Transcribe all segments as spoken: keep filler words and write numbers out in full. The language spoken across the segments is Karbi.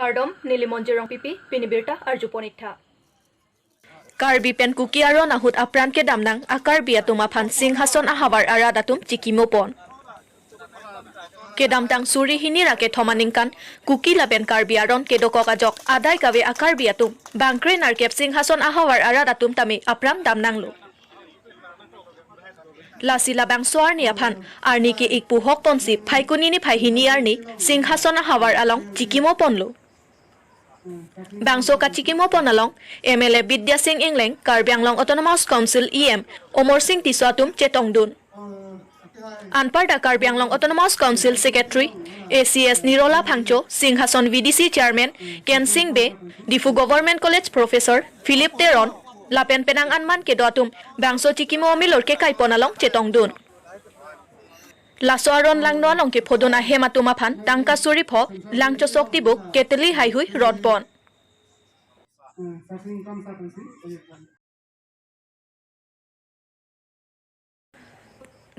Kardom, neli Monjirong P P, pini birta arjupon iktha. Karbi pen Kuki aron ahut apran kedam nang a-Karbi atum aphan Singhason ahavar arat atum chikimo pon. Kedamtang suri hini ra kethom aningkan Kuki lapen Karbi aron kedokok ajok adai kave a-Karbi atum bangkre narkep Singhason ahavar arat atum tame apran dam nanglo. Lasi labangso arni aphan arni ke-ik pu hok ponsi Phaikuni niphai hini arni Singhason ahavar along chikimo ponlo. Bangso kachikimo pon along M L A Bidya Sing Engleng, Karbi Anglong Autonomous Council E M Amarsing Tisso atum chetongdun. Anparta Karbi Anglong Autonomous Council Secretary A C S Nirola Phangcho, Singhason V D C Chairman Kensing Bey, Diphu Government College Professor Philip Teron, lapen penang anman kedo atum bangso chikimo amilor kekai pon along chetongdun. Laso aron langno along kephodun ahem atum aphan tangka suri pho, langchosok tibuk, keteli haihui ron pon.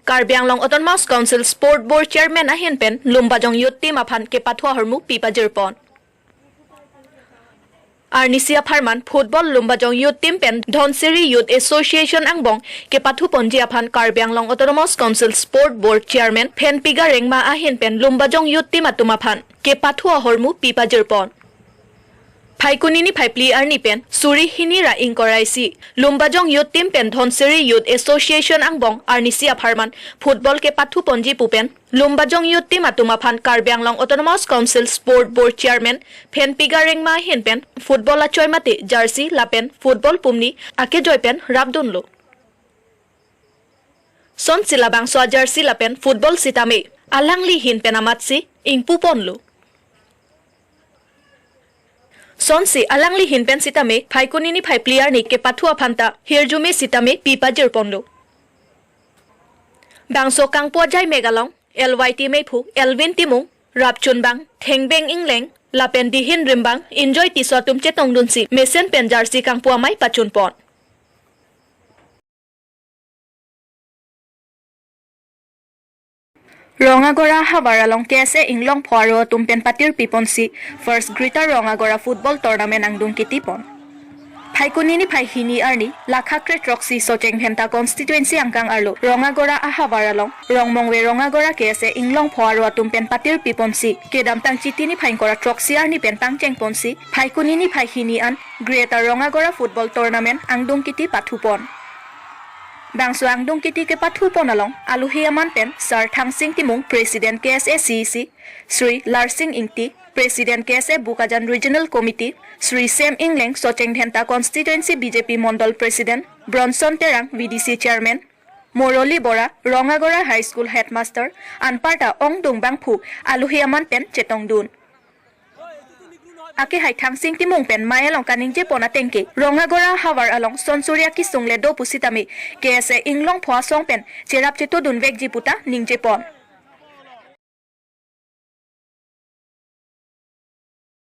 Karbi Anglong Autonomous Council Sport Board Chairman ahin pen Lumbajong Youth Team aphan kepathu ahormu pi pajir pon. Arnisi apharman football Lumbajong Youth Team pen Dhansiri Youth Association angbong kepathu ponji aphan Karbi Anglong Autonomous Council Sport Board Chairman Phenpiga Rengma ahin pen Lumbajong Youth Team atum aphan kepathu ahormu pi pajir pon. Phaikuni niphai phli arni pen suri hini ra ingkoi ra isi Lumbajong Youth Team pen Dhansiri Youth Association angbong arnisi apharman football kepathu ponji pu pen Lumbajong Youth Team atum aphan Karbi Anglong Autonomous Council Sport Board Chairman Phenpiga Rengma ahin pen football achoi mate jersey lapen football pumni akejoi pen rapdunlo. Sonsi labangso a-jersey lapen football sitame alangli ahin pen amatsi ingpu ponlo. Sonsi alangli ahin pen sitame Phaikuni niphai phli arni kepathu aphanta hirjume sitame pi pajir ponlo. Bangso kangpu ajaimek along L Y T meiphu Elvin Timung, Rapchunbang Thengbeng Engleng, lapen dihin rimbang Enjoy Tisso atum chetongdunsi mesen pen jersey kangpu amei pachun pon. Rong Agora ahavar along K S A Inglongpho aro atum pen patirpi ponsi First Greater Rong Agora Football Tournament angdung kiti pon. Phaikuni niphai hini arni, lakha kre throksi Socheng Dhenta Constituency angkang arlo Rong Agora ahavar along Rongmongve Rong Agora K S A Inglongpho aro atum pen patirpi ponsi kedamtang Chiti niphai ingkoi ra throksi arni pen pangcheng ponsi Phaikuni niphai hini an Greater Rong Agora Football Tournament angdung kiti pathu pon. Bangso angdung kiti kepathu pon along alohi aman pen Sar Thangsing Timung, President K S A C E C, Shri Larsing Ingti, President K S A Bokajan Regional Committee, Shri Sem Engleng, Socheng Dhenta Constituency B J P Mondol President, Bronson Terang, V D C Chairman, Moroli Bora, Rong Agora High School Headmaster, anparta ongdung bangphu alohi aman pen chetongdun. Akehai Thangsing Timung pen mei along kaningje pon ateng ke, Rong Agora ahavar along sonsuri akisung le do pusitame K S A Inglongpho asong pen cherap chetodun vekji puta ningje pon.